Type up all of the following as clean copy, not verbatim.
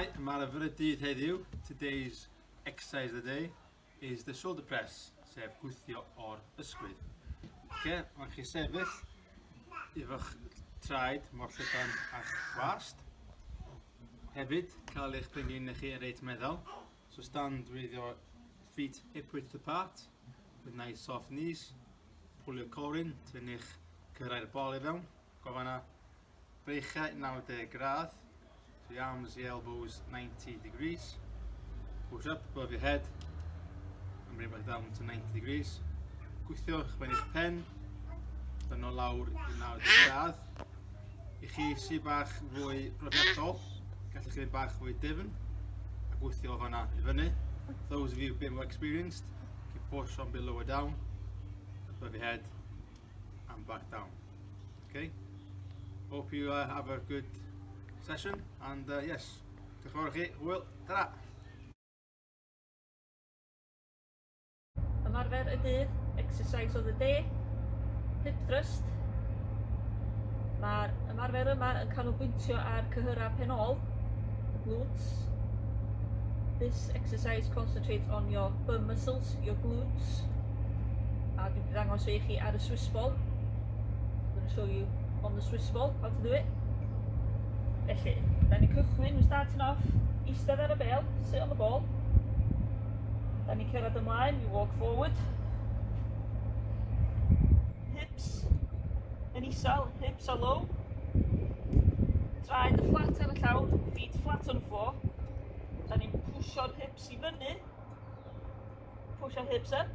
Shwmae, ymarfer y dydd heddiw, today's exercise of the day, is the shoulder press, sef gwthio o'r ysgwydd. Okay, mae'n chi sefyll efo'ch traed mor llydan a'ch gwast. Hefyd, cael eich pengliniau chi yn reit meddal. So stand with your feet hip width apart, with nice soft knees. Pull your core in, tynnu'ch cyrraedd y bol i fewn. Gofyn Breichiau 90 gradd, so the arms, the elbows 90 degrees. Push up above your head and bring back down to 90 degrees. Gwythio eich ben i'ch pen, dyn lawr i 90 gradd. I chi sydd bach fwy profiadol, gallwch chi fynd bach fwy dyfn a gwythio o fanna i fyny. Those of you a bit more experienced, you push on bit lower down, above your head and back down. Okay? Hope you uh, have a good session and uh, yes, diolch yn fawr i chi. Hwyl, ta-ra! Ymarfer y dydd, exercise of the day, hip thrust. Mae'r ymarfer yma yn canolbwyntio ar cyhyrau pen ôl, y glutes. This exercise concentrates on your bum muscles, your glutes. A dwi'n mynd i ddangos i chi ar y Swiss ball. I'm going to show you on the Swiss ball how to do it. Felly, da ni'n cychwyn, we're starting off, eistedd ar y bel, sit on the ball. Da ni'n cerdded ymlaen, we walk forward. Hips yn isel, hips are low. Traed y fflat ar y llawr, feet flat on the floor. Da ni'n pwsio'r hips i fyny, Push our hips up.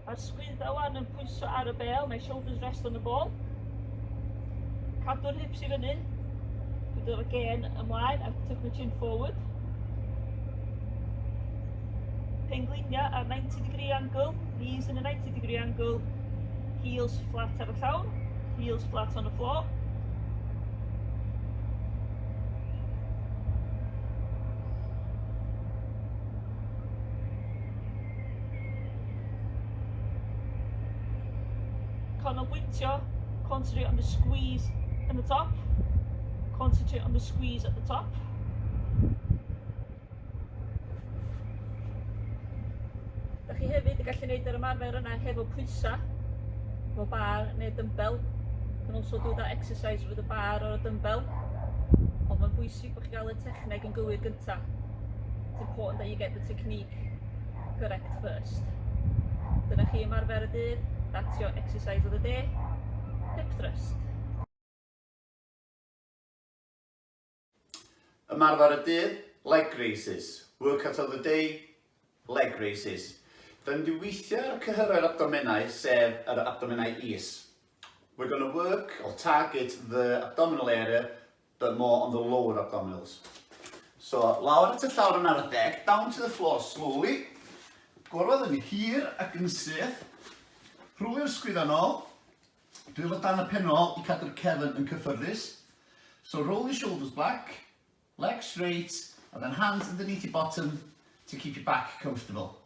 Mae'r sgwydda wan yn pwyso ar y bel, my shoulders rest on the ball. Cadw'r hips i fyny. Dwi'n dod y gen ymlaen a tuck my chin forward. Penglinia ar 90 degree angle, knees in a 90 degree angle, heels flat ar y llawr, heels flat on the floor. Canolbwyntio, concentrate on the squeeze in the top. Concentrate on the squeeze at the top. Da chi hefyd yn gallu gwneud yr ymarfer yna hefo pwysau, efo bar neu dumbbell. You can also do that exercise with a bar or a dumbbell. Ond mae'n bwysig bod chi'n gael y techneg yn gywir gyntaf. It's important that you get the technique correct first. Dyna chi ymarfer y dydd, that's your exercise of the day, hip thrust. Ymarfer y dydd, leg raises. Workout of the day, leg raises. Da ni'n mynd i weithio ar cyhyrau'r abdomenau, sef yr abdomenau is. We're going to work or target the abdominal area but more on the lower abdominals. So, lawr at y llawr yn ar deg, down to the floor slowly. Gorwedd yn hir ac yn syth. Rhwlio'r sgwydda nôl. Dwylo dan y pen ôl i cadw'r cefn yn cyffyrddus. So roll your shoulders back, legs straight, and then hands underneath your bottom to keep your back comfortable.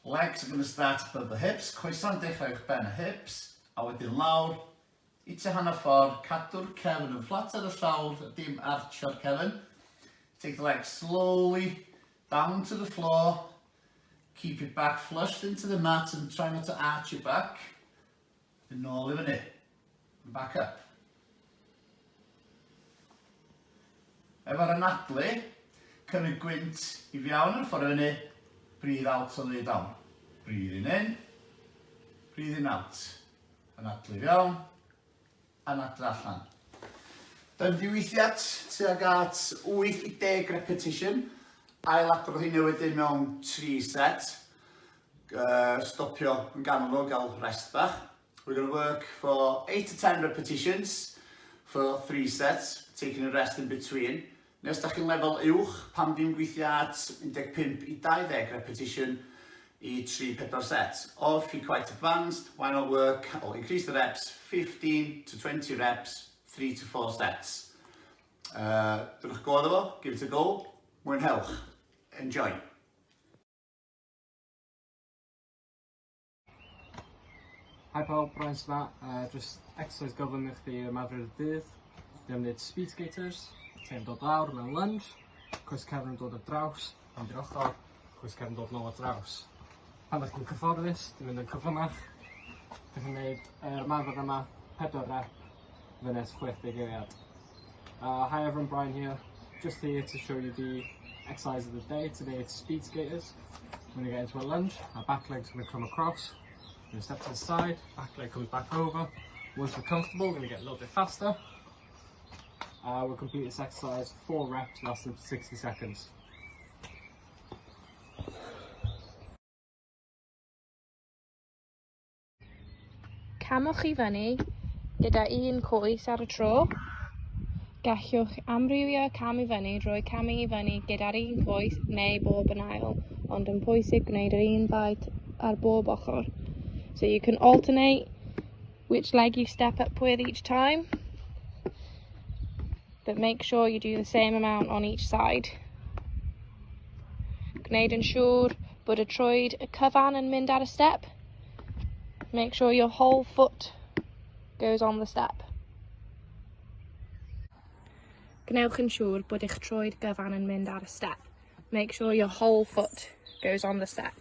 Legs are going to start above the hips, coesa'n dechrau uwch ben y hips, a wedyn lawr I tua hanner ffordd, cadw'r cefn yn fflat ar y llawr, dim archio'r cefn. Take the legs slowly down to the floor. Keep your back flushed into the mat and try not to arch your back. Yn ôl i fyny. And back up. Efo'r anadlu, cymryd gwynt i fewn yn ffordd i fyny, breathe out on the way down. Breathing in, breathing out. Anadlu fewn, anadlu allan. Dyna diweithiad tuag at 8 i 10 repetition. Ail adrodd hynny wedyn mewn 3 set. Uh, stopio yn ganol nhw, gael rest bach. We're going to work for 8 to 10 repetitions for 3 sets, taking a rest in between. Neu os da chi'n lefel uwch, pam dim gweithio at 15 i 20 repetition i 3-4 set. Or if you're quite advanced, why not work or increase the reps 15 to 20 reps, 3 to 4 sets. Uh, Dwch go iddo fo, give it a go, mwynhewch, enjoy. Hi pawb, Brian sydd 'ma. Uh, just exercise gyflym i chdi ymarfer y dydd. Dwi am wneud speed skaters. Ti'n dod lawr mewn lunge. Coes cefn yn dod ar draws, mynd i'r ochr, coes cefn dod nôl ar draws. Pan ydych chi'n cyfforddus, dwi'n mynd yn cyflymach. Dych chi'n gwneud yr ymarfer yma, 4 rep, fyny 60 eiliad. Hi everyone, Brian here. Just here to show you the exercise of the day. Today it's speed skaters. We're going to get into a lunge. Our back leg's going to come across. We're going to step to the side, back leg comes back over. Once we're comfortable, we're going to get a little bit faster. We'll complete this exercise 4 reps lasting 60 seconds. Camwch i fyny gyda un coes ar y tro. Gallwch amrywio cam i fyny drwy camu i fyny gyda'r un coes neu bob yn ail, ond yn pwysig gwneud yr un faint ar bob ochr. So you can alternate which leg you step up with each time, but make sure you do the same amount on each side. Gwneud yn siŵr bod y troed y cyfan yn mynd ar y step. Make sure your whole foot goes on the step. Gwnewch yn siŵr bod eich troed gyfan yn mynd ar y step. Make sure your whole foot goes on the step.